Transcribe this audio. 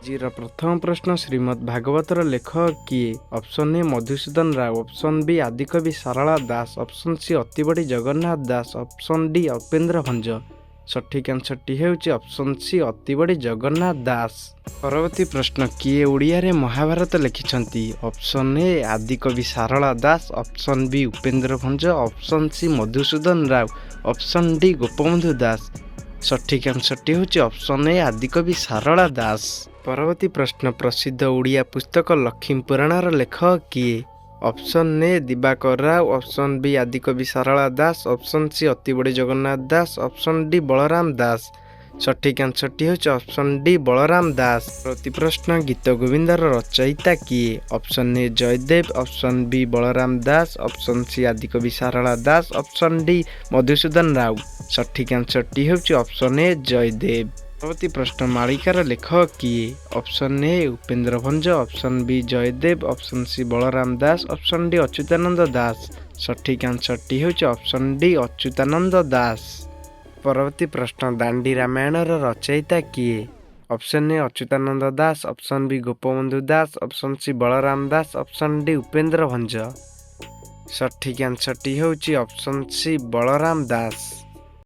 ଆଜିର ପ୍ରଥମ ପ୍ରଶ୍ନ, ଶ୍ରୀମଦ୍ ଭାଗବତର ଲେଖକ କିଏ? Option A Madhusudan Rao, option B Adikavi Sarala Das, option C Atibadi Jagannath Das, option D Upendra Bhanja. ସଠିକ୍ ଆନ୍ସରଟି ହେଉଛି ଅପସନ୍ ସି ଅତିବଡ଼ି ଜଗନ୍ନାଥ ଦାସ। ପରବର୍ତ୍ତୀ ପ୍ରଶ୍ନ, କିଏ ଓଡ଼ିଆରେ ମହାଭାରତ ଲେଖିଛନ୍ତି? Option A Adikavi Sarala Das, option B Upendra Bhanja, option C Madhusudan Rao, option D Gopabandhu Das. ସଠିକ୍ ଆନ୍ସରଟି ହେଉଛି ଅପସନ୍ ଏ ଆଦିକବି ସାରଳା ଦାସ। ପରବର୍ତ୍ତୀ ପ୍ରଶ୍ନ, ପ୍ରସିଦ୍ଧ ଓଡ଼ିଆ ପୁସ୍ତକ ଲକ୍ଷ୍ମୀ ପୁରାଣର ଲେଖକ କିଏ? Option A Dibakar Rao, option B Adikavi Sarala Das, option C Atibadi Jagannath Das, option D Balaram Das. ସଠିକ୍ ଆନ୍ସରଟି ହେଉଛି ଅପସନ୍ ଡି ବଳରାମ ଦାସ। ପରବର୍ତ୍ତୀ ପ୍ରଶ୍ନ, ଗୀତ ଗୋବିନ୍ଦର ରଚୟିତା କିଏ? Option A Jayadev, option B Balaram Das, option C Adikavi Sarala Das, option D Madhusudan Rao. ସଠିକ୍ ଆନ୍ସରଟି ହେଉଛି ଅପସନ୍ ଏ ଜୟଦେବ। ପରବର୍ତ୍ତୀ ପ୍ରଶ୍ନ, ମାଳିକାର ଲେଖକ କିଏ? Option A Upendra Bhanja, option B Jayadev, option C Balaram Das, option D Achyutananda Das. ସଠିକ୍ ଆନ୍ସରଟି ହେଉଛି ଅପସନ୍ ଡି ଅଚ୍ୟୁତାନନ୍ଦ ଦାସ। ପରବର୍ତ୍ତୀ ପ୍ରଶ୍ନ, ଦାଣ୍ଡି ରାମାୟଣର ରଚୟିତା କିଏ? ଅପସନ୍ ଏ Achyutananda Das, option B Gopabandhu Das, option C Balaram Das, option D Upendra Bhanja. ସଠିକ୍ ଆନ୍ସରଟି ହେଉଛି ଅପସନ୍ ସି ବଳରାମ ଦାସ।